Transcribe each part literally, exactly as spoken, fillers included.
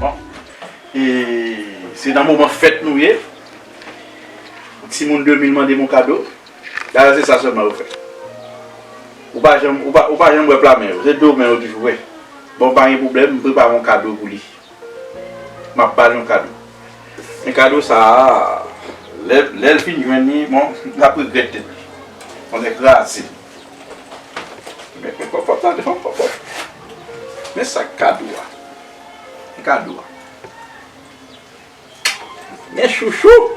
Bon, e se nan moman fèt nou ye. Yon timoun de mil mande m yon kado. Dayè, se sa sèlman yo fè. Ou pa janm, ou pa, ou pa janm wè pla men yo. Se do men yo toujou wè. Bon, pa gen pwoblèm, m prepare yon kado pou li. M ap ba l yon kado. Men kado sa a, lè, lè l fin jwenn li, bon, l ap regrèt tèt li. Yon nèg kraze. Men, men, pòp, pòp, tande, pòp, pòp, pòp. Men sa k kado a. Men kado a. Men chouchou.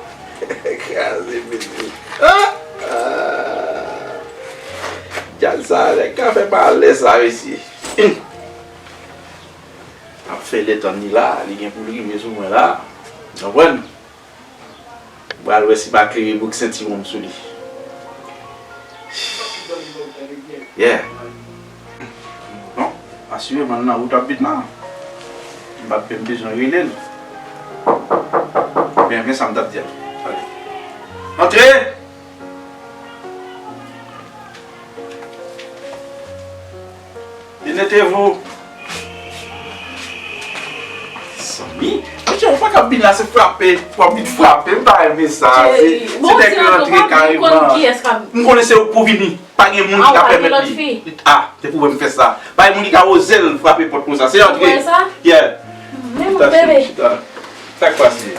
Kraze, bebe. Ah! Ah! Djaz sa, nèg ka fè m alèz la, mesye. Ap fè lè tann li la, li gen pou l rive sou mwen la. Konprann? M pral wè si m a klere bouk sentiwon m sou li. Yeah. Non, asireman l nan wout ap vin la. M p ap menm bezwen rele l. Men, men sa m t ap di a. Ale. Antre! Mettez-vous. Zanmi, mesye, ou pa ka vin la, se frape, w ap vin frape, m pa renmen sa. Se, se nèg ki rantre kareman. M konnen se ou k pou vini. Pa gen moun ki ka pèmèt li. Ah, depi w wè m fè sa. Pa gen moun ki ka oze l frape pòt konsa. Se antre. Yeah. Men mon bebe. Sa k pase?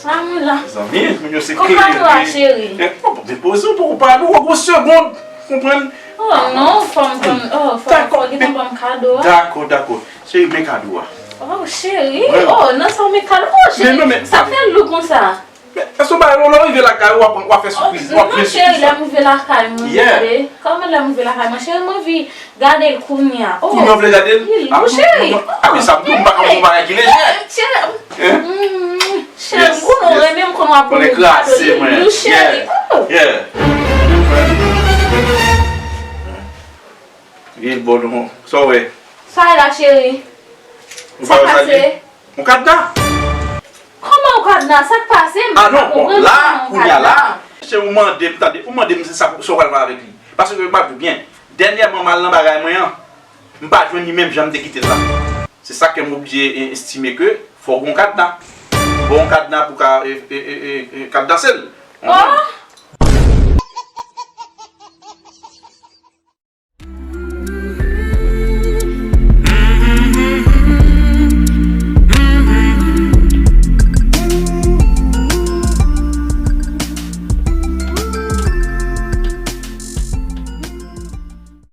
Ah, mwen la. Mezanmi, moun yo se kado a, cheri. Depoze w poko pa nou, yon segonn. Konprann? Oh non, fò m konn, oh, fò, fò gentan ban m kado a. Dakò, dakò. Cheri, men kado a. Oh, cheri. Oh, nan sa w met kado. Oh, cheri, sa fè lou konsa. Men, èske w pa wè lè w rive lakay ou, w ap, w ap fè sipriz, w ap fè sipriz. Non, cheri, lè m rive lakay mwen, bebe. Kòman lè m rive lakay mwen, cheri, mwen anvi gade l kounye a. Oh, kounye a w vle gade l? Li lou, cheri. Ah, men sa m di w, m pa ka fè yon bagay ki lejè. Cheri, cheri, m konnen w renmen m, konnen w ap ban m kado, li lou, cheri. Yeah. Vye bon non. Sa w wè? Sa e la, cheri? Sa pase? Yon kadna. Kòman yon kadna? Sa k pase? M pa konprann kòman yon kadna. Ah non, bon, la, kounye a la, se ou mande m, tande, ou mande m se sa, sa w pral fè avèk li. Paske m ap di w byen, dènyèman m al nan bagay mwen an, m pa jwenn li menm jan m te kite l la. Se sa k fè m oblije, e, estime ke fò w gen yon kadna. Bon, yon kadna pou ka, e, e, e, e, e, kadnase l. Oh,